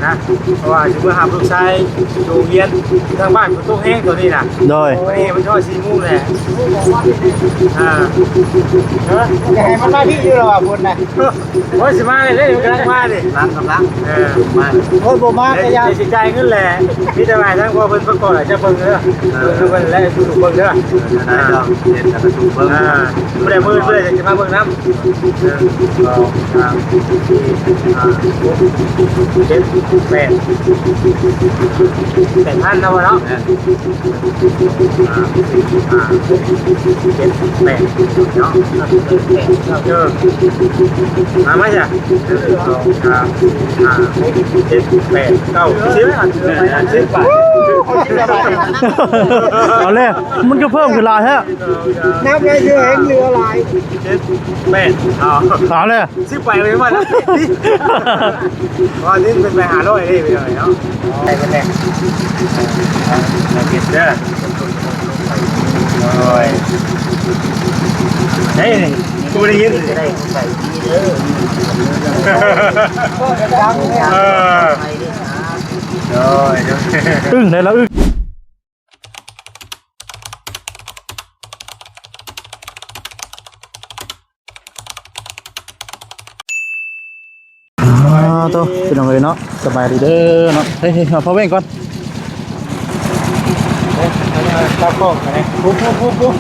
ນະ ເພາະວ່າຊິເມືອຮັບລູກຊາຍຢູ່ໂຮງຮຽນ ຢູ່ທາງບ້ານຝົນຕົກແຮງຕອນນີ້ນະ. ໂດຍ ວັນນີ້ມັນຮອດສີ່ໂມງແລ້ວ. ອ່າ ເອີ ຢາກໃຫ້ມັນມາພີ້ຢູ່ແລ້ວວ່າ ຝົນນະ. ໂອ້ຍ ຊິມາເລີຍເດ້ ມັນກຳລັງມາເດ້. ກຳລັງ ເອີ ມາ. ໂອ້ຍ ບໍ່ມາກໍຢ່າ ດຽວຊິຈ່າຍເງິນແຫຼະ. ມີແຕ່ວ່າທາງພໍ່ເພິ່ນປະກອບ ຈະເບິ່ງເດີ ເອີ ເບິ່ງເພິ່ນແຫຼະ ສູ່ເບິ່ງເດີ. ເອີ ໄດ້ດອກ ເຮັດໃຫ້ປະຊຸມເບິ່ງ. ອ່າ ຜູ້ໃດມື້ ຜູ້ໃດຢາກຈະມາເບິ່ງນຳ. ໜຶ່ງ ສອງ ສາມ ສີ່ ຫ້າ ຫົກ ເຈັດ ແປດ ແປດພັນເນາະ. ແມ່ນ ໜຶ່ງ ສອງ ສາມ ສີ່ ຫ້າ ຫົກ ເຈັດ ແປດເນາະ. ເອີ ມາ ມາຈ້ະ. ໜຶ່ງ ສອງ ສາມ ສີ່ ຫ້າ ຫົກ ເຈັດ ແປດ ເກົ້າ ສິບ ສິບບາດ. ເອົາແລ້ວ ມັນຄືເພີ່ມຂຶ້ນຫຼາຍແທ້. ນັບໄດ້ເທື່ອແຮງເຫຼືອຫຼາຍ. ເຈັດ ແປດ ເອົາ ເອົາແລ້ວ ຊິໄປໄປມາແລ້ວ ວ່ານີ້ເປັນໄປຫ້າຮ້ອຍເດ້ ໄປເນາະ. ໄດ້ເພິ່ນແລ້ວ ເຮັດເດີ. ໂອ້ຍ ເຮີ້ຍ ກູບໍ່ໄດ້ຍິນ. ເອີ ໂດຍ ໂດຍ ອຶ້ງໄດ້ລະອຶ້ງ. ອ່າ ໂຕ ພີ່ນ້ອງເອີຍເນາະ ສະບາຍດີເດີເນາະ. ເຮີ້ຍ ເຮົາເຂົ້າແວ່ງກ່ອນ. ເອົາຂອງໄປ ປຸບ ປຸບ ປຸບ ປຸບ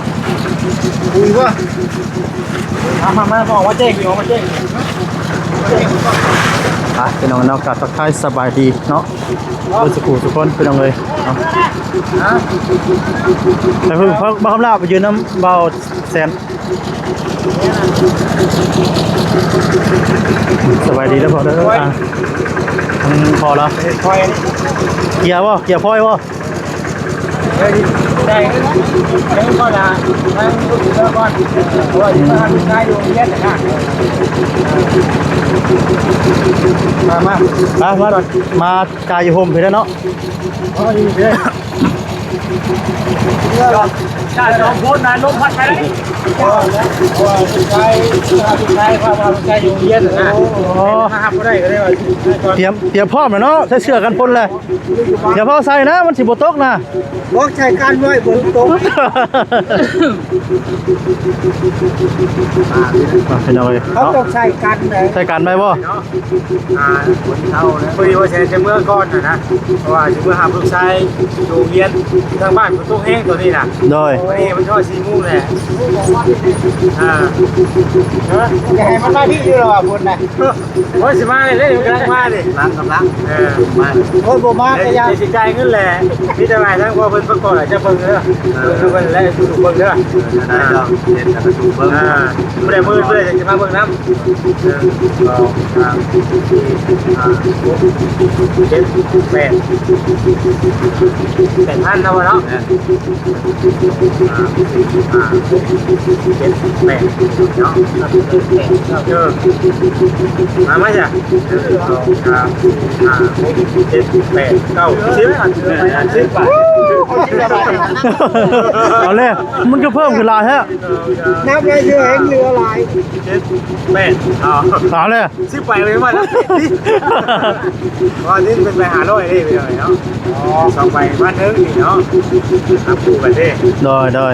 ປຸບ ວ່າ ມາ ມາ ມາ ອອກມາແຈ້ງ ອອກມາແຈ້ງ. ອ່ະ ພີ່ນ້ອງເນາະ ກະທັກທາຍສະບາຍດີເນາະ ເບິດສູ່ຜູ້ສູ່ຄົນ ພີ່ນ້ອງເອີຍເນາະ. ໄປເພິ່ນ ບ່າວຄຳລາ ໄປຢືນນຳບ່າວແສນ. ສະບາຍດີເດີພໍ່ເດີ. ອ່າ ທາງພໍ່ລາວ ເກຍບໍ່ ເກຍພອຍບໍ່? ເອີ ໄດ້ ໄດ້ກ່ອນລະ ໄປເບິ່ງກ່ອນ ເພາະວ່າຊິມາຫາລູກຊາຍຢູ່ໂຮງຮຽນນະ. ມາ ມາ ມາ ມາ ມາກາຍຢູ່ຮົ່ມພີ້ແຫຼະເນາະ. ອໍ ຢູ່ພີ້. ກາດສອງຄົນນະ ລົມພັດໄປໄດ້. ເພາະວ່າລູກຊາຍ ພາລູກຊາຍ ພາລູກຊາຍຢູ່ໂຮງຮຽນນະ. ອໍ ມາຮັບບໍ່ໄດ້ກໍເລີຍວ່າ ຕຽມ ຕຽມພ້ອມແລ້ວເນາະ ໃສ່ເສື້ອກັນຝົນແລ້ວ. ຢ່າເວົ້າໃສ່ນະ ມັນຊິບໍ່ຕົກນະ. ບອກໃສ່ກັນໄວ້ ຝົນຕົກ. ອ່າ ພີ່ນ້ອງເອີຍ ເຮົາຕ້ອງໃສ່ກັນເດ້ ໃສ່ກັນໄວ້ບໍ່? ອ່າ ຝົນເຊົາແລ້ວ ພໍດີວ່າຊິໄດ້ເມືອກ່ອນນະ ເພາະວ່າຊິເມືອຮັບລູກຊາຍຢູ່ໂຮງຮຽນ ຢູ່ທາງບ້ານຝົນຕົກແຮງຕອນນີ້ນະ. ໂດຍ ວັນນີ້ມັນຮອດສີ່ໂມງແລ້ວ. ອ່າ ເອີ ຢາກໃຫ້ມັນມາພີ້ຢູ່ແລ້ວວ່າ ຝົນນະ. ໂອ້ຍ ຊິມາເລີຍເດ້ ມັນກຳລັງມາເດ້. ກຳລັງ ກຳລັງ ເອີ ມາ. ໂອ້ຍ ບໍ່ມາກໍຢ່າ ດຽວຊິຈ່າຍເງິນແຫຼະ. ມີແຕ່ວ່າທາງພໍ່ເພິ່ນປະກອບ ຈະເບິ່ງເດີ ເອີ ເບິ່ງເພິ່ນແຫຼະ ສູ່ເບິ່ງເດີ. ເອີ ໄດ້ດອກ ເຮັດໃຫ້ປະຊຸມເບິ່ງ. ອ່າ ຜູ້ໃດມື້ ຜູ້ໃດຢາກຈະມາເບິ່ງນຳ. ໜຶ່ງ ສອງ ສາມ ສີ່ ຫ້າ ຫົກ ເຈັດ ແປດ ແປດພັນເນາະ. ແມ່ນ ໜຶ່ງ ສອງ ສາມ ສີ່ ຫ້າ ຫົກ ເຈັດ ແປດເນາະ. ເອີ ມາ ມາຈ້ະ. ໜຶ່ງ ສອງ ສາມ ສີ່ ຫ້າ ຫົກ ເຈັດ ແປດ ເກົ້າ ສິບ ສິບບາດ. ເອົາແລ້ວ ມັນຄືເພີ່ມຂຶ້ນຫຼາຍແທ້. ນັບໄດ້ເທື່ອແຮງເຫຼືອຫຼາຍ. ເຈັດ ແປດ ເອົາ ເອົາແລ້ວ ຊິໄປໄປມາແລ້ວ. ວ່ານີ້ເປັນໄປຫ້າຮ້ອຍເດ້ ພີ່ນ້ອງເນາະ. ອໍ ສອງໃບພັນໜຶ່ງນີ້ເນາະ ຮັບຄູ່ກັນເດ້. ໂດຍ ໂດຍ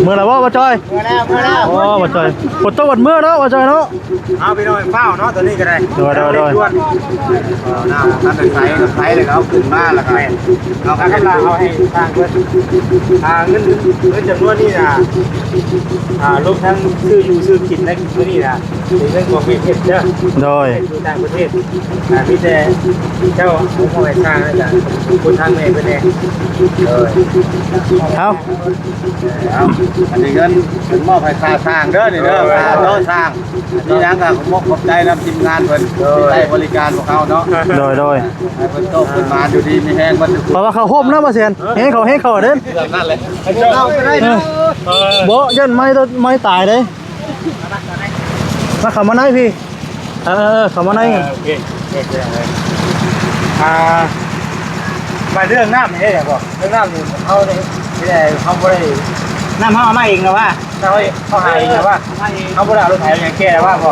ເມືອແລ້ວບໍ່ ບ່າວຈ່ອຍ? ເມືອແລ້ວ ເມືອແລ້ວ. ອໍ ບ່າວຈ່ອຍ ຝົນຕົກບັດເມືອເນາະ ບ່າວຈ່ອຍເນາະ. ເອົາ ພີ່ນ້ອງຟ້າວເນາະ ຕອນນີ້ກໍໄດ້. ໂດຍ ໂດຍ ໂດຍ ເອົານ້ຳ ນ້ຳໃສ ໃສ່ແລ້ວກໍເອົາຂຶ້ນມາ ແລ້ວກໍເອົາ ເອົາໃຫ້ທາງເພິ່ນ ອ່າ ເງິນ ເງິນຈຳນວນນີ້ນະ ອ່າ ລົງທັງຊື້ຢູ່ຊື້ກິນໃນມື້ນີ້ນະ ເປັນເງິນຂອງເມເພັດເດີ. ໂດຍ ຢູ່ຕ່າງປະເທດ ອ່າ ມີແຕ່ເຈົ້າເອົາມອບໃຫ້ຊ່າງ ແລ້ວກໍຂອບຄຸນທາງແມ່ເພິ່ນແດ່. ໂດຍ ເອົາ ເອົາ ອັນນີ້ເງິນເພິ່ນມອບໃຫ້ຄ່າຊ່າງເດີນີ້ເດີ. ໂດຍ ຄ່າຕໍ່ຊ່າງ ມີຫຍັງກໍຂອບອົກຂອບໃຈນຳທີມງານເພິ່ນ ໂດຍ ທີ່ໃຊ້ບໍລິການພວກເຮົາເນາະ. ໂດຍ ໂດຍ ໃຫ້ເພິ່ນໂຊກເພິ່ນໝານ ຢູ່ດີມີແຮງເບິດທຸກຄົນ. ເພາະວ່າເຂົາໂຮມນະ ບ່າວແສນ ແຮງເຂົາ ແຮງເຂົາເດ້. ເອີ ບໍ່ ຢ້ານໄມ້ ໄມ້ຕາຍເດ້. ມາ ເຂົ້າມາໃນພີ້. ເອີ ເຂົ້າມາໃນ. ເອີ ໂອເຄ ໂອເຄ ໂອເຄ. ອ່າ ມາເລື່ອງນ້ຳນີ້ເດ້ ເລື່ອງນ້ຳນີ້ ເຮົາໄດ້ ເຮົາບໍ່ໄດ້ ນ້ຳເຮົາເອົາມາເອງນະວ່າ ເຮົາ ເຮົາຫາເອງນະວ່າ ເຮົາບໍ່ໄດ້ເອົາລົດໄຖຫຍັງແກ່ນະວ່າ. ເ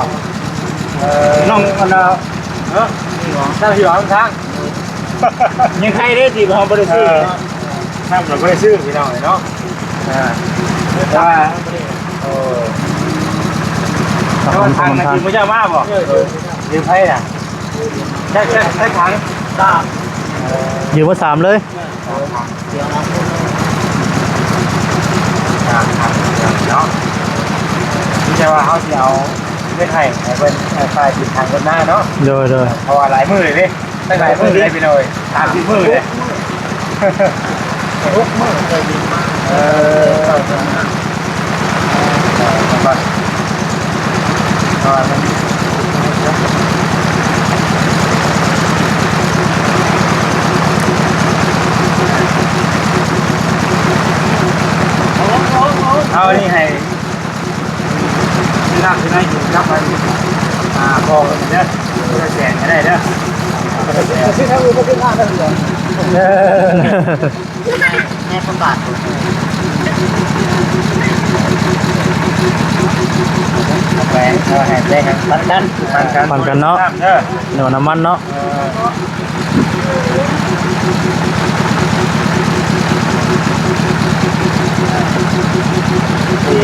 ອີ ນ້ອງອັນນ່າ ເອີ ນ້ຳທີ່ວ່າທາງ ຍັງໄຄເດ້ທີ່ເຮົາບໍ່ໄດ້ຊື້ເນາະ ເອີ ນ້ຳລະບໍ່ໄດ້ຊື້ພີ່ນ້ອງເອີຍເນາະ ເອີ ແຕ່ວ່າ ເອີ ແຕ່ວ່າທາງນັ້ນ ຢືມເຂົາເຈົ້າມາບໍ່? ເອີ ຢືມໃຜນະ? ຈັກ ຈັກ ຈັກຖັງ? ສາມ ຢືມມາສາມເລີຍ. ເນາະ ມີແຕ່ວ່າເຮົາຊິເອົາເງິນໃຫ້ ໃຫ້ເພິ່ນ ເອີ ຄ່າກິນທາງເພິ່ນນາເນາະ ໂດຍ ໂດຍ ເພາະວ່າຫຼາຍມື້ເລີຍເດ້ ຕັ້ງຫຼາຍມື້ເລີຍພີ່ນ້ອງເອີຍ ສາມສີ່ມື້ເລີຍ ຫົກມື້ເຄີຍບິນມາ ເອີ ເອົາອັນນີ້ໃຫ້ ທີ່ຮັກທີ່ໄດ້ກິນກັບອັນ ອ່າ ບອກເດີ ຄົນລະແສນກໍໄດ້ເດີ ຄົນລະແສນ ເອີ ໃຫ້ຄົນບາດ ແບ່ງ ເອີ ໃຫ້ແບ່ງກັນ ປັນກັນ ປັນກັນ ປັນກັນເນາະ ນ້ຳເດີ ເນາະ ນ້ຳມັນເນາະ ເອີ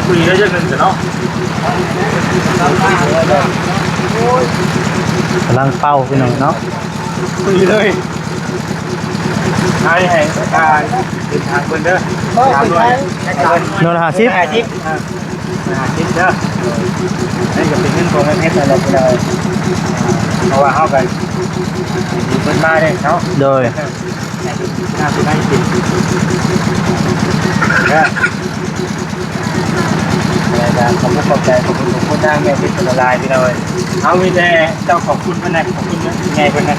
ພໍດີແລ້ວຈັ່ງໜຶ່ງເນາະ ກຳລັງເປົ່າພີ່ນ້ອງເນາະ ພໍດີເລີຍ ໃຫ້ ໃຫ້ ອ່າ ເດີນທາງເພິ່ນເດີ ສາມຮ້ອຍ ໜ່ວຍລະຫ້າສິບ ຫ້າສິບ ອ່າ ຫ້າສິບເດີ ອັນນີ້ກໍເປັນເງິນຂອງແມ່ເພັດນັ້ນແຫຼະ ເພາະວ່າເຮົາກໍຢືມເພິ່ນມາເດ້ເນາະ ໂດຍ ໜ້າຊິໄດ້ກິນເດີ ແລ້ວກໍຂອບອົກຂອບໃຈ ຂອບຄຸນຂອບຄຸນທາງແມ່ເພັດຫຼາຍໆ ພີ່ນ້ອງເອີຍ ເຮົາມີແຕ່ເຈົ້າຂອບຄຸນເພິ່ນນະ ຂອບຄຸນແມ່ເພິ່ນນະ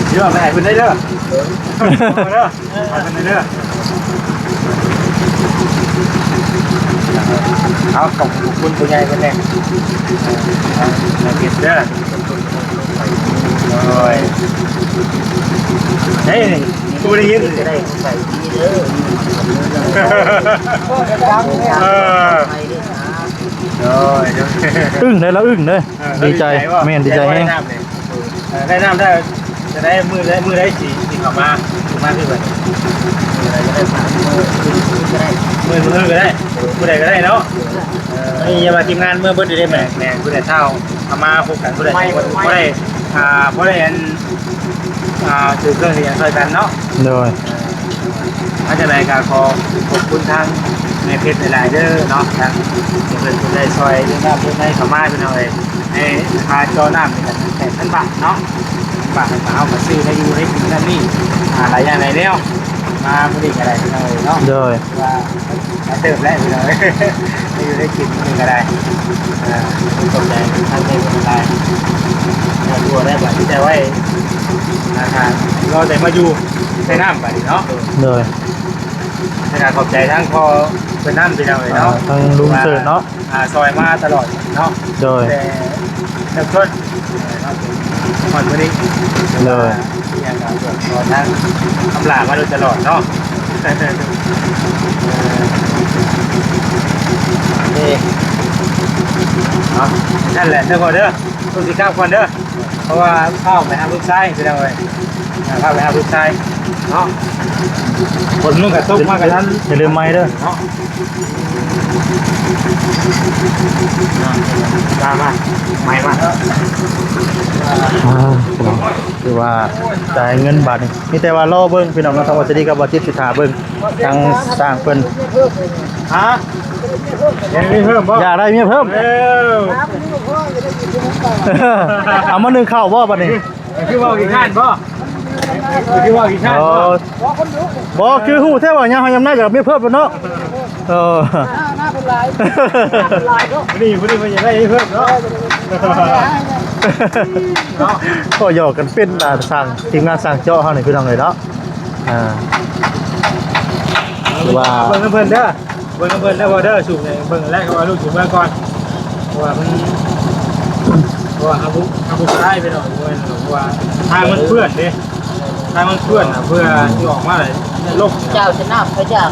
ເດີ ໄປໃຫ້ເພິ່ນໄດ້ເດີ ເດີ. ເອີ ເອົາໄປເລີຍເດີ ເອົາ ຂອບຄຸນຜູ້ໃຫຍ່ເພິ່ນແດ່ ເອົາ ເກັບເດີ ໂອ້ຍ ເດ້ ຜູ້ໄດ້ຍິນ ເອີ ໂດຍ ອຶ້ງເດ້ ລາວອຶ້ງເດ້ ເອີ ດີໃຈ ດີໃຈບໍ່ ແມ່ນ ດີໃຈແຮງ ເອີ ໄດ້ນ້ຳໄດ້ ຈະໄດ້ມື້ໃດ ມື້ໃດຊິ ຊິເຂົ້າມາ ຊິມາຄືກັນ ມື້ໃດກໍໄດ້ ມື້ອື່ນກໍໄດ້ ມື້ ມື້ອື່ນກໍໄດ້ ມື້ໃດກໍໄດ້ເນາະ ເອີ ນີ້ຢ່າວ່າທີມງານເມືອເບິດເດ້ ແມ່ນ ແມ່ນ ຜູ້ໃດເຊົ້າເຂົ້າມາພົບກັນ ຜູ້ໃດບໍ່ໄດ້ ອ່າ ບໍ່ໄດ້ອັນ ອ່າ ຖືເຄື່ອງຖືຫຍັງຊ່ອຍກັນເນາະ ໂດຍ ເອີ ຈັ່ງໃດກໍຂໍຂອບຄຸນທາງແມ່ເພັດຫຼາຍໆເດີເນາະ ທາງເພິ່ນຜູ້ໃດຊ່ອຍເລື່ອງນ້ຳເລື່ອງໃນເຂົ້າມາ ພີ່ນ້ອງເອີຍ ໃຫ້ຄ່າຈໍ້ນ້ຳນີ້ກໍແປດພັນບາດເນາະ ບາດເຮົາກໍຊື້ໄດ້ຢູ່ໄດ້ກິນນັ້ນນີ້ ອ່າ ຫຼາຍຢ່າງຫຼາຍແນວ ມາມື້ນີ້ກໍໄດ້ພີ່ນ້ອງເອີຍເນາະ ໂດຍ ວ່າຫຼາຍເຕີບແລ້ວພີ່ນ້ອງເອີຍ ໄດ້ຢູ່ໄດ້ກິນມື້ນີ້ກໍໄດ້ ອ່າ ຂອບໃຈທາງເພິ່ນຫຼາຍ ແລ້ວຕົວໄດ້ບາດນີ້ແຕ່ໄວ້ ອ່າ ລໍແຕ່ມາຢູ່ໃນນ້ຳບາດນີ້ເນາະ ໂດຍ ແລ້ວກໍຂອບໃຈທາງພໍ່ເພິ່ນນຳພີ່ນ້ອງເອີຍເນາະ ອ່າ ທາງລຸງເສີດເນາະ ອ່າ ຊ່ອຍມາຕະຫຼອດເນາະ ໂດຍ ແຕ່ເລີ່ມຕົ້ນເນາະ ຮອດມື້ນີ້ ໂດຍ ຍັງກໍຂໍທາງຄຳຫຼ້າມາໂດຍຕະຫຼອດເນາະ ເອີ ເດ້ ເນາະ ຊັ້ນແຫຼະເດີພໍ່ເດີ ຕ້ອງຊິກັບກ່ອນເດີ ເພາະວ່າພາໄປຫາລູກຊາຍພີ່ນ້ອງເອີຍ ພາໄປຫາລູກຊາຍເນາະ ຝົນມັນກໍຕົກມາກະທັນ ຢ່າລືມໄມເດີເນາະ ມາ ມາ ໄມມາ ອ່າ ຖືວ່າຈ່າຍເງິນບາດນີ້ ມີແຕ່ວ່າລໍເບິ່ງພີ່ນ້ອງເນາະ ທາງວ່າຊິດີກັບວ່າຈິດຊິຖ້າເບິ່ງ ທາງຊ່າງເພິ່ນ ຮະ ຢາກມີເພີ່ມບໍ່? ຢາກໄດ້ເມຍເພີ່ມ ເອີ ເອົາມາໜຶ້ງເຂົ້າບໍ່ບັດນີ້? ຄືເວົ້າຂີ້ຄ້ານບໍ່? ຄືເວົ້າຂີ້ຄ້ານບໍ່? ບໍ່ ຄືຮູ້ແທ້ວ່າຍາມເຮົາຍາມນາຢາກເມຍເພີ່ມໂລດເນາະ ເອີ ໜ້າເພິ່ນຫຼາຍ ໜ້າເພິ່ນຫຼາຍເນາະ ນີ້ຜູ້ນີ້ເພິ່ນຢາກໄດ້ເມຍເພີ່ມເນາະ ເນາະ ກໍຫຍອກກັນເປັນ ອ່າ ຊ່າງ ທີມງານຊ່າງເຈາະເຮົານີ້ພີ່ນ້ອງເອີຍເນາະ ອ່າ ຖືວ່າ ເບິ່ງນຳເພິ່ນເດີ ເບິ່ງນຳເພິ່ນເດີພໍ່ເດີ ສູບໃຫ້ເບິ່ງແລ້ວ ເພາະວ່າລູກຊິເມືອກ່ອນ ເພາະວ່າມັນ ເພາະວ່າເຮົາບໍ່ ເຮົາບໍ່ໄດ້ໄປດອກ ເພາະວ່າທາງມັນເປື້ອນເດ້ ທາງມັນເປື້ອນນະ ເພື່ອຊິອອກມາໄດ້ລົກ ເຈົ້າຈະນ້ຳໄປຈາກ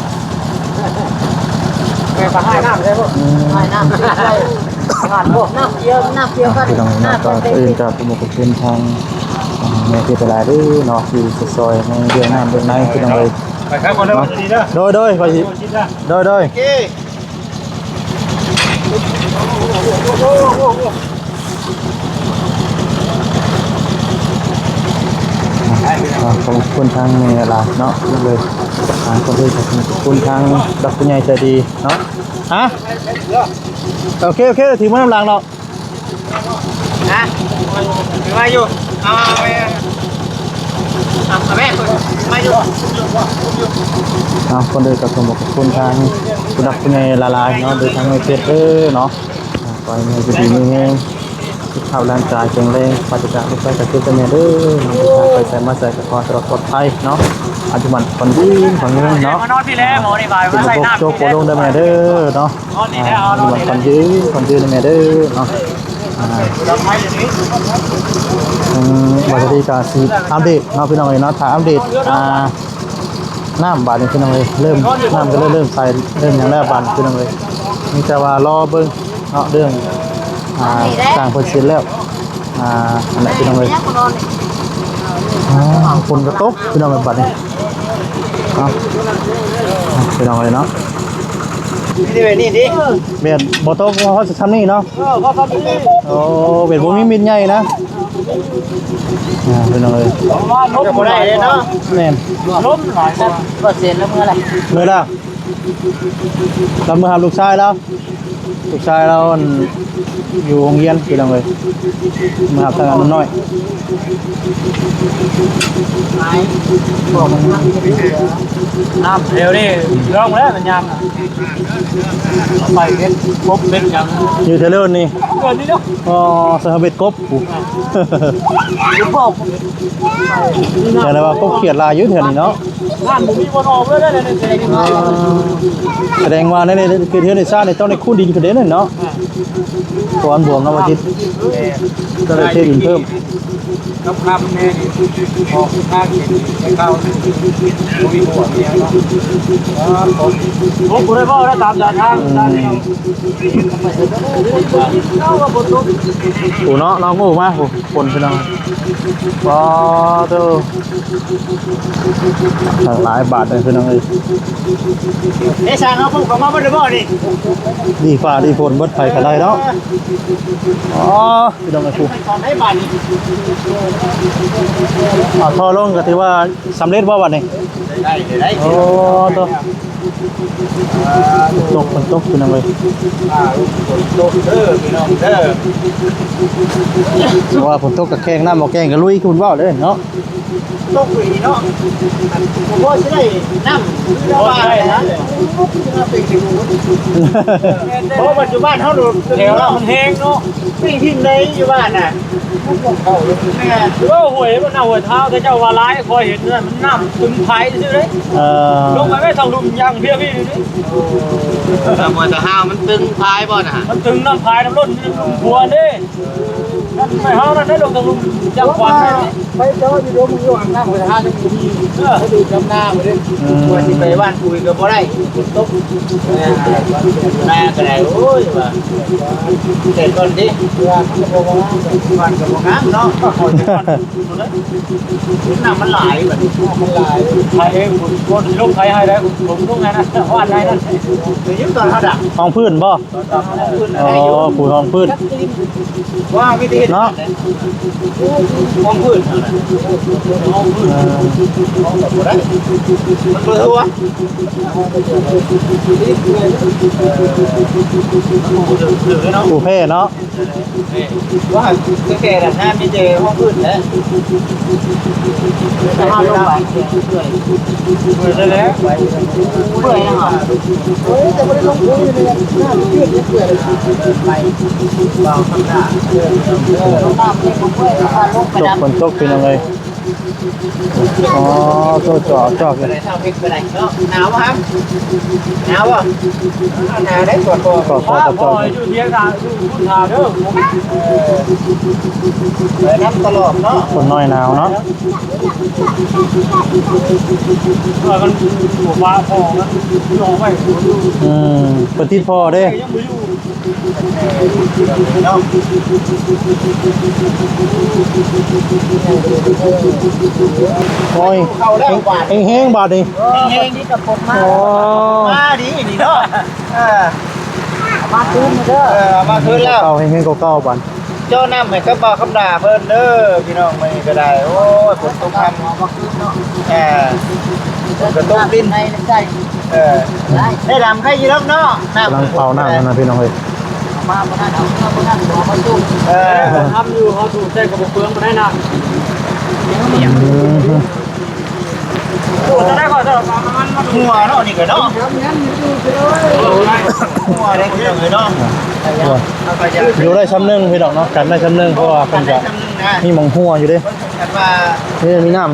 ແມ່ນບໍ່ ໃຫ້ນ້ຳໄດ້ບໍ່? ໃຫ້ນ້ຳໄດ້ ນ້ຳກ່ຽວ ນ້ຳກ່ຽວກັນ ພີ່ນ້ອງເນາະ ກ່ອນອື່ນກໍຂໍຂອບຄຸນທາງ ອ່າ ແມ່ເພັດຫຼາຍເດີເນາະ ທີ່ຊ່ວຍໃນເລື່ອງນ້ຳເລື່ອງໃນ ພີ່ນ້ອງເອີຍ ໄປຄັກກ່ອນເດີ ເນາະ ໂດຍ ໂດຍ ຂ້ອຍຊິ ໂດຍ ໂດຍ ໂດຍ ໂອເຄ ອ່າ ຂອບຄຸນທາງແມ່ຫຼາຍເນາະ ເລີຍ ອ່າ ຂອບຄຸນ ຂອບຄຸນທາງຜູ້ຫຼັກຜູ້ໃຫຍ່ໃຈດີເນາະ ຮະ ໂອເຄ ໂອເຄ ຖືມານຳຫຼັງເນາະ ຮະ ມາຢູ່ ເອົາ ເອົາ ເອົາແມ່ ມາຢູ່ ເອົາ ກ່ອນອື່ນກໍຂໍຂອບຄຸນທາງຜູ້ຫຼັກຜູ້ໃຫຍ່ຫຼາຍໆເນາະ ໂດຍທາງແມ່ເພັດເດີເນາະ ອ່າ ຂໍໃຫ້ແມ່ຢູ່ດີມີແຮງ ສຸຂະພາບຮ່າງກາຍແຂງແຮງ ປາສຈາກໂລກໄພໄຂ້ເຈັບເດີແມ່ເດີ ເດີນທາງໄປໃສມາໃສກໍຂໍໃຫ້ສະດວກປອດໄພເນາະ ອາຍຸໝັ້ນຂວັນຍືນ ຂວັນຍືນເນາະ ມານອນພີ້ແລ້ວ ໝໍນີ້ບາຍ ເປັນລະບົບໂຈກໂປລົງເດີແມ່ເດີເນາະ ອາ ອາຍຸໝັ້ນຂວັນຍືນ ຂວັນຍືນເດີແມ່ເດີເນາະ ອາ ອືມ ວ່າຈະດີກໍຊິອັບເດດເນາະ ພີ່ນ້ອງເອີຍເນາະ ຖ້າອັບເດດ ອ່າ ນ້ຳບາດນີ້ ພີ່ນ້ອງເອີຍ ເລີ່ມ ນ້ຳກໍເລີ່ມ ເລີ່ມໃສ ເລີ່ມຫຍັງແລ້ວບາດນີ້ ພີ່ນ້ອງເອີຍ ມີແຕ່ວ່າລໍເບິ່ງເນາະ ເລື່ອງ ອ່າ ສ້າງເພິ່ນເສັດແລ້ວ ອ່າ ອັນນັ້ນ ພີ່ນ້ອງເອີຍ ອ່າ ຝົນກໍຕົກ ພີ່ນ້ອງເອີຍ ບາດນີ້ເນາະ ພີ່ນ້ອງເອີຍເນາະ ນີ້ເດ້ ນີ້ເດ້ ແມ່ນ ບໍ່ຕົກ ເຮົາຊິຊ່ຳນີ້ເນາະ ເອີ ພໍຊ່ຳນີ້ ໂອ້ ເປັນບໍ່ມີມິດໃຫຍ່ນະ ອ່າ ພີ່ນ້ອງເອີຍ ລົມບໍ່ໄດ້ເດ້ເນາະ ແມ່ນ ລົມຫຼາຍ ກໍເຊັນແລ້ວເມື່ອໃດ ເມື່ອໃດ ລາວເມືອຮັບລູກຊາຍລາວ ລູກຊາຍລາວ ອັນ ຢູ່ໂຮງຮຽນ ພີ່ນ້ອງເອີຍ ມາຮັບທາງອັນນ້ອຍ ນ້ຳແຖວນີ້ລອງແລ້ວມັນຍາມນະ ໄປເຮັດກົບເຮັດຫຍັງ ຢູ່ແຖວເລີນນີ້ ເດືອນນີ້ເນາະ ອໍ ສະເຮັດກົບ ແຕ່ວ່າກົບຂຽດຫຼາຍຢູ່ແຖວນີ້ເນາະ ນ້ຳບໍ່ມີບ່ອນອອກເລີຍເດ້ ສະແດງວ່າໃນເຂດເຮືອນໃນຊານນີ້ຕ້ອງໄດ້ຂຸດດິນຂຶ້ນເດ້ເນາະ ເພາະວ່າມັນບວມເນາະ ບໍ່ຈິດ ກໍໄດ້ເທດິນເພີ່ມ ກັບຄຳແນ່ນີ້ ອອກທາງເຂດເກົ່າ ບໍ່ມີບວມເນາະ ໂອ້ ບໍ່ໄດ້ເວົ້າແລ້ວຕາມສາທາງ ອືມ ຜູ້ເນາະ ນ້ອງໂອ້ມາຜູ້ ຄົນ ພີ່ນ້ອງ ປາໂທ້ ທັງຫຼາຍບາດເລີຍ ພີ່ນ້ອງເອີຍ ເອຊາເນາະ ເພິ່ນເຂົ້າມາເບິດແລ້ວບໍ່ນີ້ ດີຟ້າດີຝົນເບິດ ໃຜກໍໄດ້ເນາະ ອໍ ພີ່ນ້ອງເອີຍ ຜູ້ ເອົາທໍ່ລົງກໍຖືວ່າສຳເລັດບໍ່ບັດນີ້ ໄດ້ ໄດ້ ໂອ້ ໂທ້ ຝົນຕົກ ຝົນຕົກ ພີ່ນ້ອງເອີຍ ອ່າ ຝົນຕົກເດີພີ່ນ້ອງເດີ ວ່າຝົນຕົກກໍແຂ່ງ ນ້ຳບໍ່ແຂ່ງກໍລຸຍ ຄືເພິ່ນເວົ້າເດ້ເນາະ ຕົກອີ່ຫຼີເນາະ ບໍ່ພໍຊິໄດ້ນ້ຳ ຄືລາວວ່ານະ ເພາະປັດຈຸບັນເຮົາໂດນ ແຖວລາວມັນແຮງເນາະ ປີ້ງຖິ້ມໄດ້ຢູ່ບ້ານນະ ແມ່ນ ເວົ້າຫ້ວຍ ມັນໜ້າຫ້ວຍທ້າວ ເຂົາເຈົ້າວ່າຫຼາຍ ຂ້ອຍເຫັນນັ້ນ ມັນນ້ຳຕຶງພາຍຊື່ເດ້ ເອີ ລົງໄປແມ່ນທາງລຸ່ມຢ່າງເພຍພີ້ນີ້ ເອີ ຫ້ວຍຕາຫ້າວມັນຕຶງພາຍບໍ່ນະ ມັນຕຶງນ້ຳພາຍນ້ຳລົ້ນ ນ້ຳລຸ່ມຂົວເດ້ ນັ້ນໄປເຮົານັ້ນໄດ້ລົງທາງລຸ່ມຢ່າງຂວັນ ໄປເຈາະຢູ່ດົງຢູ່ຫາງນ້ຳໄປຫາຢູ່ດີ ເອີ ໄປດູດດຳນາໄປເດ້ ອືມ ວ່າຊິໄປບ້ານປຸຍກໍບໍ່ໄດ້ ຝົນຕົກ ນາກໍໄດ້ ໂອ້ຍ ວ່າ ແຕ່ຕອນນີ້ ວ່າມັນກໍບໍ່ງາມ ບ້ານກໍບໍ່ງາມເນາະ ນ້ຳມັນຫຼາຍບັດນີ້ ນ້ຳມັນຫຼາຍ ໄຖ ຝົນລົງໄຖໃຫ້ໄດ້ ຝົນລົງໃຫ້ນະ ຫວ່ານໃຫ້ນະ ໄດ້ຍິນຕອນເຮົາດັກ ຮອງພື້ນບໍ່? ອໍ ປູຮອງພື້ນ ວ່າມີແຕ່ເຮັດເນາະ ຮອງພື້ນ ຮອງພື້ນ ເອີ ຮອງກໍບໍ່ໄດ້ ມັນບໍ່ທົ່ວ ຜູ້ແພ້ເນາະ ວ່າແຕ່ລະນາມີແຕ່ຮອງພື້ນແຫຼະ ແຕ່ເຮົາລົງໄປ ເປື່ອຍແລ້ວ ເປື່ອຍແລ້ວ ໂອ້ຍ ແຕ່ບໍ່ໄດ້ລົງໂອ້ຍ ນ້ຳເປື່ອຍ ເປື່ອຍ ໄປ ເວົ້າທຳມະດາ ເອີ ນ້ຳມັນບໍ່ເປື່ອຍ ເຮົາລົງໄປ ຕົກ ດຳ ຝົນຕົກ ພີ່ນ້ອງເອີຍ. ອໍ ໂຕຈອກ ຈອກ ບໍ່ໄດ້ເຊົາເຮັດບໍ່ໄດ້ເນາະ. ໜາວບໍ່ຄະ? ໜາວບໍ່? ໜາວໄດ໋ ກອດຄໍ ກອດຄໍ ກອດຄໍ ຢູ່ທຽງນາ ຢູ່ພຸ້ນຖ້າເດີ. ເອີ ໄປນຳຕະຫຼອດເນາະ. ຄົນນ້ອຍໜາວເນາະ. ເອີ ມັນບໍ່ວ່າພໍມັນຢູ່ຫ້ອງໄວ້ຢູ່. ອືມ ເພິ່ນຕິດພໍເດ້. ເນາະ ໂອ້ຍ ເຂົ້າແລ້ວບາດ ແຮງໆ ບາດນີ້ ແຮງໆ ທີ່ກະປົກມາ ໂອ້ ມາດີນີ້ເນາະ. ເອີ ເອົາມາຄືນເດີ ເອີ ເອົາມາຄືນແລ້ວ ເອົາແຮງໆ ກວ່າເກົ່າບາດ. ເຈາະນ້ຳໃຫ້ກັບບ່າວຄຳຫຼ້າເພິ່ນເດີພີ່ນ້ອງ ມື້ນີ້ກະໄດ້. ໂອ້ຍ ຝົນຕົກຄ່ຳ ເອີ ຝົນກະຕົກດິນ ເອີ ໄດ້ດຳໄຄຢູ່ດອກເນາະ. ນ້ຳກຳລັງເປົ່ານ້ຳນະພີ່ນ້ອງເອີຍ. ເອີ ທຳຢູ່ ເຮົາສູບໃສ່ກະບໍ່ເປືອງບໍ່ໄດ້ນະ. ອືມ ຫົວເນາະ ນີ້ກະເນາະ ຫົວເດ້ພີ່ນ້ອງເອີຍເນາະ. ຢູ່ໄດ້ຊ່ຳໜຶ່ງພີ່ນ້ອງເນາະ ກັນໄດ້ຊ່ຳໜຶ່ງ ເພາະວ່າເພິ່ນກະມີໝ່ອງຫົວຢູ່ເດ້. ນີ້ມີນ້ຳ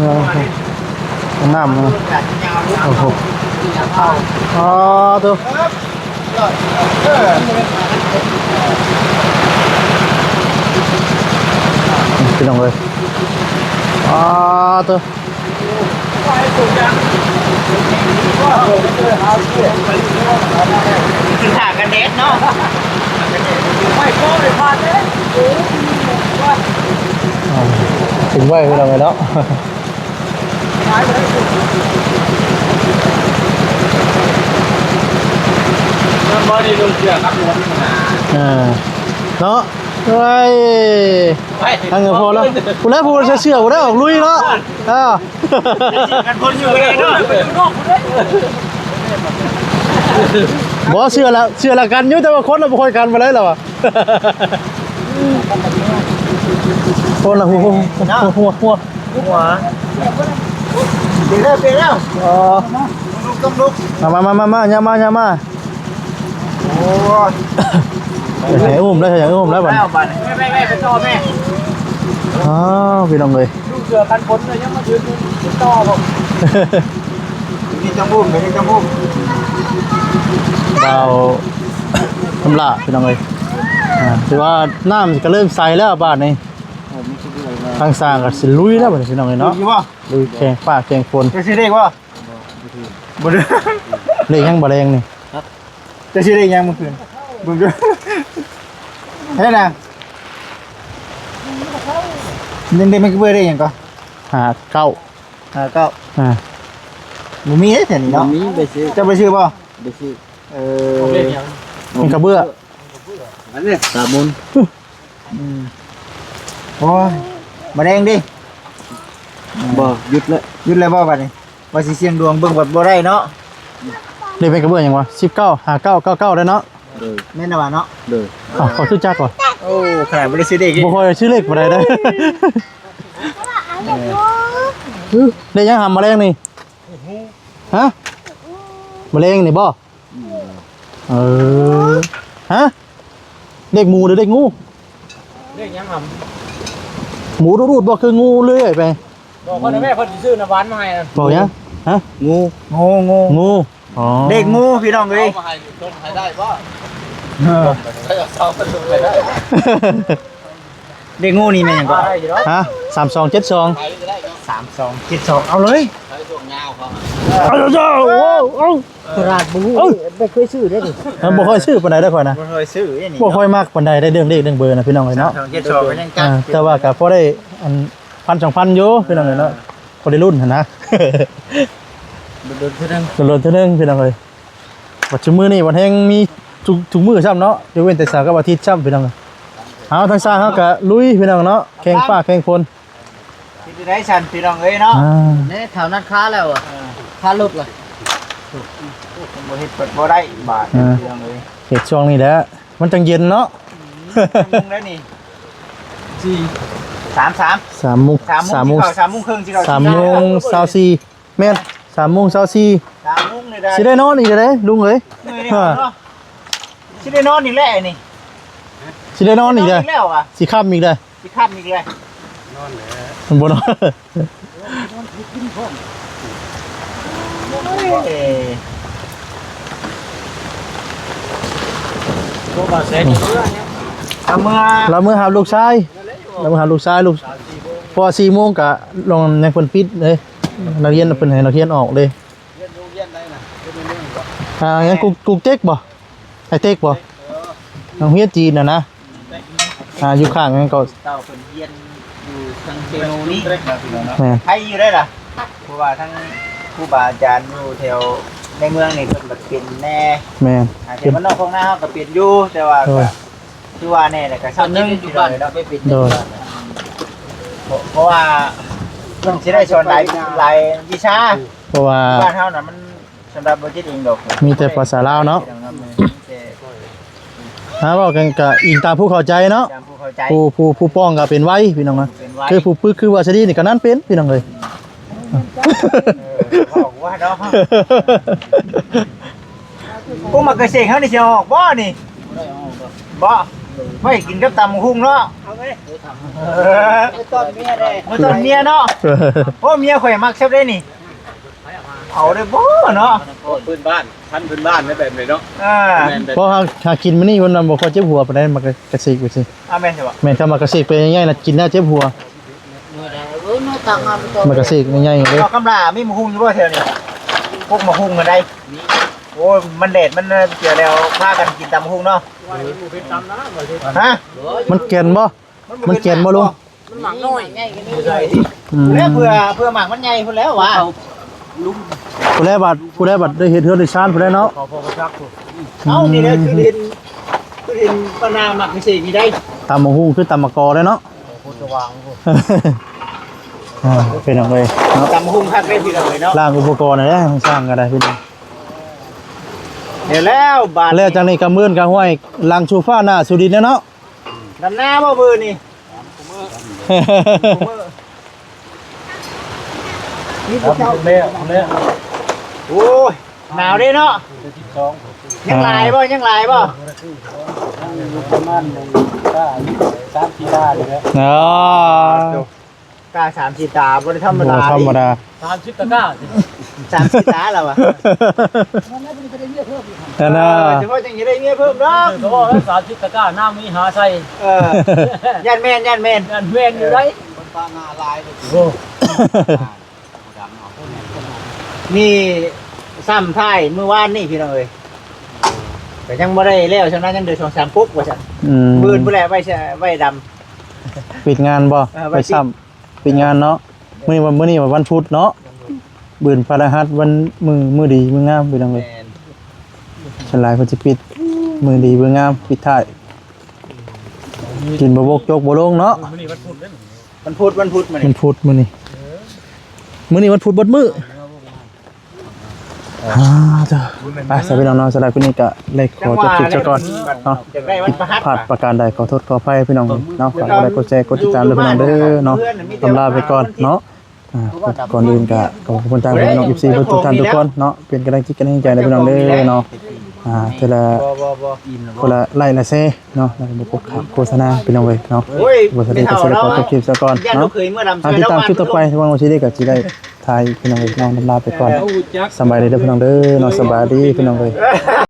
ນ້ຳ ໂອ້ໂຫ ອໍ ໂທ້ ພີ່ນ້ອງເອີຍ ອໍ ໂທ້. ຄືຖ້າກັນແດດເນາະ ເປັນໄວພີ່ນ້ອງເອີຍເນາະ. ເອີ ເນາະ ໂອ້ຍ ທາງເງິນພໍແລ້ວ ຜູ້ໃດຜູ້ໃສ່ເສື້ອ ຜູ້ໃດອອກລຸຍເນາະ. ເອີ ກັນຄົນຢູ່ເລີຍເນາະ. ບໍ່ ເສື້ອລະ ເສື້ອລະກັນຢູ່ ແຕ່ວ່າຄົນລະບໍ່ຄ່ອຍກັນປານໃດລະວ່າ. ຄົນລະຫົວ ຫົວ ຫົວ ຫົວ ຫົວ ເປັນແລ້ວ ເປັນແລ້ວ. ອໍ ລຸກ ລຸກ ລຸກ ມາ ມາ ມາ ມາ ມາ ຢ່າມາ ຢ່າມາ. ໂອ້ຍ ໃຫ້ອຸ້ມແລ້ວ ໃຫ້ອຸ້ມແລ້ວບາດນີ້ ແມ່ ແມ່ ແມ່ ໄປຕໍ່ແມ່. ອ້າວ ພີ່ນ້ອງເອີຍ ລູກເສື້ອກັນຝົນເລີຍ ຍັງມາຢືນຢູ່ຕໍ່ບໍ່? ນີ້ຕ້ອງອຸ້ມ ນີ້ຕ້ອງອຸ້ມ ບ່າວຄຳຫຼ້າ ພີ່ນ້ອງເອີຍ. ອ່າ ຖືວ່ານ້ຳກະເລີ່ມໃສແລ້ວບາດນີ້ ທາງຊ່າງກະຊິລຸຍແລ້ວບາດນີ້ ພີ່ນ້ອງເອີຍເນາະ. ລຸຍແຂ່ງຟ້າແຂ່ງຝົນ. ຈະຊື້ເລກບໍ່? ບໍ່ຖືກ ບໍ່ຖືກ. ເລກຫຍັງບໍ່ແລງນີ້? ຈະຊື້ເລກຫຍັງມື້ຄືນ? ເບິ່ງດູ ເຮັດຫຍັງ? ຍັງໄດ້ແມ່ນກະເບີ ເລກຫຍັງກໍ? ຫ້າເກົ້າ ຫ້າເກົ້າ. ອ່າ ບໍ່ມີເດ້ແຖວນີ້ເນາະ. ບໍ່ມີ ໄປຊື້ ເຈົ້າໄປຊື້ບໍ່? ໄປຊື້. ເອີ ເລກຫຍັງ? ແມ່ນກະເບີ ອັນນີ້ ສາມມູນ. ອືມ ໂອ້ຍ ມາແດງເດ້. ບໍ່ ຢຸດແລ້ວ ຢຸດແລ້ວບໍ່ບາດນີ້? ວ່າຊິສ່ຽງດວງເບິ່ງບັດບໍ່ໄດ້ເນາະ. ເລກແມ່ນກະເບີຫຍັງວະ? ສິບເກົ້າ ຫ້າເກົ້າ ເກົ້າເກົ້າ ໄດ້ເນາະ. ໂດຍ ແມ່ນລະຫວາເນາະ. ໂດຍ ອ້າວ ຂ້ອຍຄືຈັກວະ. ໂອ້ ຂະໜາດບໍ່ໄດ້ຊື້ເລກ ບໍ່ຄ່ອຍຊື້ເລກປານໃດເດ້. ເລກຫຍັງຫຳມາແລງນີ້? ຮະ? ມາແລງນີ້ບໍ່? ເອີ ຮະ? ເລກໝູຫຼືເລກງູ? ເລກຫຍັງຫຳ? ໝູດູດໆ ບໍ່ຄືງູເລື່ອຍໄປ. ບອກເພິ່ນແມ່ ເພິ່ນຊິຊື້ນ້ຳຫວານມາໃຫ້. ບອກຫຍັງ? ຮະ? ງູ ງູ ງູ. ອໍ ເລກງູພີ່ນ້ອງເອີຍ. ເອົາມາໃຫ້ ສົ່ງໃຫ້ໄດ້ບໍ່? ເອີ ເອົາເອົາມາສົ່ງໃຫ້ໄດ້. ເລກງູນີ້ແມ່ນຫຍັງກໍ? ຮະ? ສາມສອງເຈັດສອງ. ສາມສອງເຈັດສອງ ເອົາເລີຍ. ເອົາ ເອົາ ເອົາ ຕະຫຼາດບໍ່ຮູ້ ເອີ ບໍ່ເຄີຍຊື້ເດ້ນີ້. ເອີ ບໍ່ຄ່ອຍຊື້ປານໃດເດ້ຂ້ອຍນະ. ບໍ່ຄ່ອຍຊື້ເດ້ນີ້ ບໍ່ຄ່ອຍມັກປານໃດເດ້ ເລື່ອງເລກເລື່ອງເບີນະ ພີ່ນ້ອງເອີຍເນາະ. ສາມສອງເຈັດສອງ ກໍຍັງຈັກ ອ່າ ແຕ່ວ່າກໍພໍໄດ້ອັນ ພັນສອງພັນ ຢູ່ ພີ່ນ້ອງເອີຍເນາະ. ພໍໄດ້ລຸ້ນຫັ້ນນະ ດົນໆເທື່ອໜຶ່ງ ດົນໆເທື່ອໜຶ່ງ ພີ່ນ້ອງເອີຍ. ບັດຊຸມມື້ນີ້ບັດແຮງມີທຸກ ທຸກມື້ຊ້ຳເນາະ ຍົກເວັ້ນແຕ່ເສົາກັບອາທິດຊ້ຳ ພີ່ນ້ອງເອີຍ. ເອົາ ທາງຊ້າງເຮົາກະລຸຍ ພີ່ນ້ອງເນາະ ແຂ່ງຟ້າແຂ່ງຝົນ. ເຮັດໄດ້ຊັ້ນພີ່ນ້ອງເອີຍເນາະ. ອ່າ ແນ່ ເຖົ້ານັດຄາແລ້ວ ເອີ ຄາລົດລະ ບໍ່ເຮັດບໍ່ໄດ້ບາດ ອ່າ ພີ່ນ້ອງເອີຍ. ເຮັດຊ່ວງນີ້ແຫຼະ ມັນຈັ່ງເຢັນເນາະ. ອືມ ຈັກໂມງແລ້ວນີ້? ສີ່ ສາມ ສາມ ສາມໂມງ ສາມໂມງ ສາມໂມງ ສາມໂມງເຄິ່ງ ສາມໂມງຊາວສີ່. ແມ່ນ ສາມໂມງຊາວສີ່ ສາມໂມງນີ້ໄດ້ ຊິໄດ້ນອນອີກແລ້ວເດ້ລຸງເອີຍ. ເມື່ອຍແນ່ນອນເນາະ ຊິໄດ້ນອນອີກແລ້ວນີ້ ຊິໄດ້ນອນອີກແລ້ວ ນອນອີກແລ້ວຫວາ ຊິຄ່ຳອີກແລ້ວ ຊິຄ່ຳອີກແລ້ວ. ມັນບໍ່ນອນ. ລາວເມືອ ລາວເມືອຫາລູກຊາຍ ລາວເມືອຫາລູກຊາຍ ລູກ ເພາະວ່າສີ່ໂມງກະລອງໃນເພິ່ນປິດເດ້ ນັກຮຽນ ເພິ່ນໃຫ້ນັກຮຽນອອກເດ້. ຮຽນໂຮງຮຽນໃດນະ? ຮຽນໃນເມືອງບໍ? ອ່າ ຫຍັງ ກຸກ ກຸກເຕັກບໍ? ໄອເຕັກບໍ? ເອີ ໂຮງຮຽນຈີນນະນະ. ອ່າ ຢູ່ຂ້າງນັ້ນກໍ ເຕົ້າເພິ່ນຮຽນຢູ່ທາງເຊໂນນີ້ ແມ່ນ ໄທຢູ່ໄດ້ລະ ເພາະວ່າທັງຄູບາອາຈານຢູ່ແຖວໃນເມືອງນີ້ເພິ່ນບັດເປັນແດ່. ແມ່ນ ອາ ແຖວບ້ານນອກຂອງນາເຮົາກໍເປັນຢູ່ ແຕ່ວ່າ ໂດຍ ກໍຄືວ່າແນ່ແຫຼະ ກໍຊ້ຳໜຶ່ງຢູ່ບ້ານເນາະ ໄປເປັນ ໂດຍ ເພາະ ເພາະວ່າເພິ່ນຊິໄດ້ສອນຫຼາຍ ຫຼາຍວິຊາ ເພາະວ່າບ້ານເຮົານະມັນ ສຳລັບບໍ່ຈິດເອງດອກ ມີແຕ່ພາສາລາວເນາະ. ແຕ່ ຖ້າເວົ້າກັນກະອີງຕາມຜູ້ເຂົ້າໃຈເນາະ ຕາມຜູ້ເຂົ້າໃຈ ຜູ້ ຜູ້ ຜູ້ປ້ອງກະເປັນໄວພີ່ນ້ອງນະ ເປັນໄວ ຄືຜູ້ປຶກຄືວ່າຊະດີນີ້ກະນັ້ນເປັນພີ່ນ້ອງເອີຍ. ເອີ ເວົ້າວ່າເນາະ ໂອ້ ໝາກກະເສກເຮົານີ້ຊິເອົາອອກບໍ່ນີ້? ບໍ່ ໄວ້ກິນກັບຕຳບັກຫຸ່ງເນາະ ເອົາໄວ້ ເອີ ໄວ້ຕ້ອນເມຍເດ້ ໄວ້ຕ້ອນເມຍເນາະ. ໂອ້ ເມຍຂ້ອຍມັກແຊບເດ້ນີ້. ເອົາໄດ້ບໍ່ເນາະ ໂອ້ ພື້ນບ້ານ ພັນພື້ນບ້ານໄດ້ແບບນີ້ເນາະ. ອ່າ ແມ່ນ ເພາະຫາ ຫາກິນມື້ນີ້ເພິ່ນວ່າບໍ່ຄ່ອຍເຈັບຫົວປານໃດ ໝາກກະເສກວ່າຊີ້. ອາ ແມ່ນໃຊ່ບໍ່? ແມ່ນ ຖ້າໝາກກະເສກເປັນໃຫຍ່ໆນະ ກິນແລ້ວເຈັບຫົວ ໝາກກະເສກໃຫຍ່ໆເດ້. ເອົາຄຳລາ ມີໝາກຫຸ່ງຢູ່ບໍ່ແຖວນີ້? ພວກໝາກຫຸ່ງຫັ້ນໃດ. ໂອ້ຍ ມັນແດດ ມັນເສຍແລ້ວ ພາກັນກິນຕຳບັກຫຸ່ງເນາະ. ຮະ? ມັນແກ່ນບໍ່? ມັນແກ່ນບໍ່ລຸງ? ມັນໝາກນ້ອຍ ອືມ ແລ້ວເພື່ອ ເພື່ອໝາກມັນໃຫຍ່ພຸ້ນແລ້ວຫວາ. ຜູ້ໃດບັດ ຜູ້ໃດບັດໄດ້ເຮັດເຮືອນໄດ້ຊານຜູ້ໃດເນາະ. ເອົາ ນີ້ແຫຼະ ຄືເຫັນ ຄືເຫັນປານາໝາກເສກນີ້ໄດ໋. ຕຳບັກຫຸ່ງຄືຕຳໝາກກໍເດ້ເນາະ. ອ່າ ພີ່ນ້ອງເອີຍເນາະ ຕຳບັກຫຸ່ງຄັກເດ້ພີ່ນ້ອງເອີຍເນາະ. ລ້າງອຸປະກອນແລ້ວ ຊ່າງກໍໄດ້ພີ່ນ້ອງ. ແລ້ວ ແລ້ວບາດ ແລ້ວຈັ່ງນີ້ກະມື້ນກະຫ້ວຍຫຼັງສູ່ຟ້າໜ້າສູ່ດິນແລ້ວເນາະ. ດຳນາບໍ່ມື້ນີ້? ມີຜູ້ເຈົ້າ ແລ້ວ ແລ້ວ ໂອ້ຍ ໜາວເດ້ເນາະ. ສິບສອງ ຍັງຫຼາຍບໍ່? ຍັງຫຼາຍບໍ່? ປະມານໜຶ່ງຕາ ສາມສີ່ຕານີ້ແຫຼະ. ອໍ ຕາສາມສີ່ຕາ ບໍ່ໄດ້ທຳມະດາ ບໍ່ທຳມະດາ. ສາມສິບຕາກ້າ ສາມສິບຕາແລ້ວວະ. ອັນນ່າ ເອີ ສະເພາະຈັ່ງຊິໄດ້ເມຍເພີ່ມດອກ ສະເພາະສາມສິບຕາກ້າ ນ້ຳມີຫາໃສ່. ເອີ ຢ້ານແມ່ນ ຢ້ານແມ່ນ ຢ້ານແມ່ນຢູ່ໄດ໋. ເອີ ໂອ້ ນີ້ຊ້ຳທ້າຍມື້ວານນີ້ພີ່ນ້ອງເອີຍ ກໍຍັງບໍ່ໄດ້ແລ້ວ ຊ່ຳນັ້ນຍັງເຫຼືອສອງສາມກົກວ່າຊັ້ນ. ອືມ ມື້ອື່ນພຸ້ນແຫຼະ ໄວ້ ໄວ້ດຳ ປິດງານບໍ່? ເອີ ໄວ້ ໄວ້ຊ້ຳ ປິດງານເນາະ. ມື້ນີ້ວັນ ມື້ນີ້ວັນພຸດເນາະ ມື້ອື່ນພະລະຫັດ ວັນ ມື້ ມື້ດີມື້ງາມພີ່ນ້ອງເອີຍ. ແມ່ນ ສ່ວນຫຼາຍເພິ່ນຊິປິດມື້ດີມື້ງາມ ປິດທ້າຍ ກິນບໍ່ບົກຈົກບໍ່ລົງເນາະ. ມື້ນີ້ວັນພຸດເດ້ ວັນພຸດ ວັນພຸດມື້ນີ້ ວັນພຸດມື້ນີ້ ເອີ ມື້ນີ້ວັນພຸດເບິດມື້. ອ່າ ເຈົ້າ ໄປ ສະເປັນນ້ອງໆ ສຳລັບຄລິບນີ້ກະໄດ້ຂໍຈົບຄລິບຊະກ່ອນເນາະ. ຜິດພາດປະການໃດ ຂໍໂທດຂໍອະໄພພີ່ນ້ອງເນາະ. ຝາກກົດໄລກົດແຊ ກົດຕິດຕາມເດີພີ່ນ້ອງເດີເນາະ. ອຳລາໄປກ່ອນເນາະ. ອ່າ ກ່ອນອື່ນກະຂອບຄຸນທາງພີ່ນ້ອງ ເອັຟຊີ ເບິດທຸກທ່ານທຸກຄົນເນາະ ເປັນກຳລັງຈິດກຳລັງໃຈໃຫ້ພີ່ນ້ອງເດີເນາະ. ອ່າ ເທື່ອລະ ບໍ່ ບໍ່ ບໍ່ ຄົນລະໄລຄ໌ລະແຊເນາະ ແລ້ວກະບໍ່ກົດໂຄສະນາພີ່ນ້ອງເອີຍເນາະ. ໂອ້ຍ ບໍ່ສະເດັດກໍຊິໄດ້ຂໍຈົບຄລິບຊະກ່ອນເນາະ. ຕິດຕາມຄລິບຕໍ່ໄປ ຫວັງວ່າຊິໄດ້ ກໍຊິໄດ້ຖ່າຍພີ່ນ້ອງເອີຍເນາະ. ອຳລາໄປກ່ອນ ສະບາຍດີເດີພີ່ນ້ອງເດີເນາະ. ສະບາຍດີພີ່ນ້ອງເອີຍ.